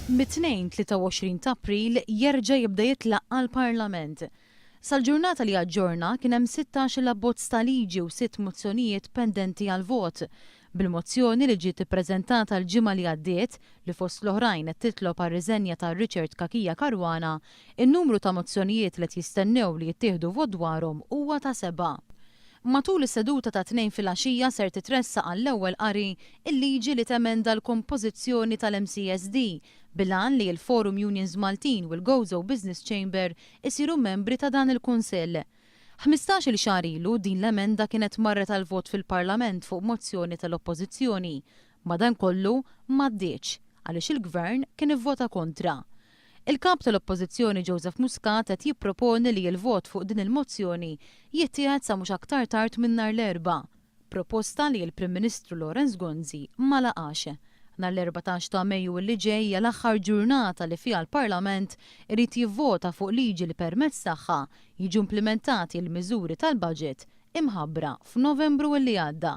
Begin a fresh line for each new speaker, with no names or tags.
Mit-Tnejn 23 ta' April jerġa' jibda jitlaqqa' l-Parlament. Sal-ġurnata li aġġorna kien hemm 16-il abbozz ta' liġi u sitt mozzjonijiet pendenti għall-vot. Bil-mozzjoni li ġiet ippreżentata l-ġimgħa li għaddiet, li fost l-oħrajn qed titlob għar-riżenja ta' Richard Cachia Caruana, in-numru ta' mozzjonijiet li qed jistennew li jittieħdu vot dwarhom huwa ta' sebgħa. Matul is-seduta tat-Tnejn filgħaxija ser titressaq għall-ewwel qari l-liġi li temenda l-kompożizzjoni tal-MCSD bil-għan li l-Forum Unions Maltin u l-Gozo Business Chamber isiru membri ta' dan il-Kunsill. 15-il xahar ilu din l-emenda kienet marret għall-vot fil-Parlament fuq mozzjoni tal-Oppożizzjoni. Madankollu, m'għaddietx, għaliex il-Gvern kien ivvota kontra. Il-Kap tal-Oppożizzjoni Joseph Muscat qed jipproponi li l-vot fuq din il-mozzjoni jittieħed sa mhux aktar tard minn nhar l-Erbgħa, proposta li l-Prim Ministru Lawrence Gonzi ma laqax. Nhar l-14 ta' Mejju li ġej hija l-aħħar ġurnata li fiha l-Parlament irid jivvota fuq liġi li permezz tagħha jiġu implimentati l-miżuri tal-budget imħabbra f'Novembru li għadda.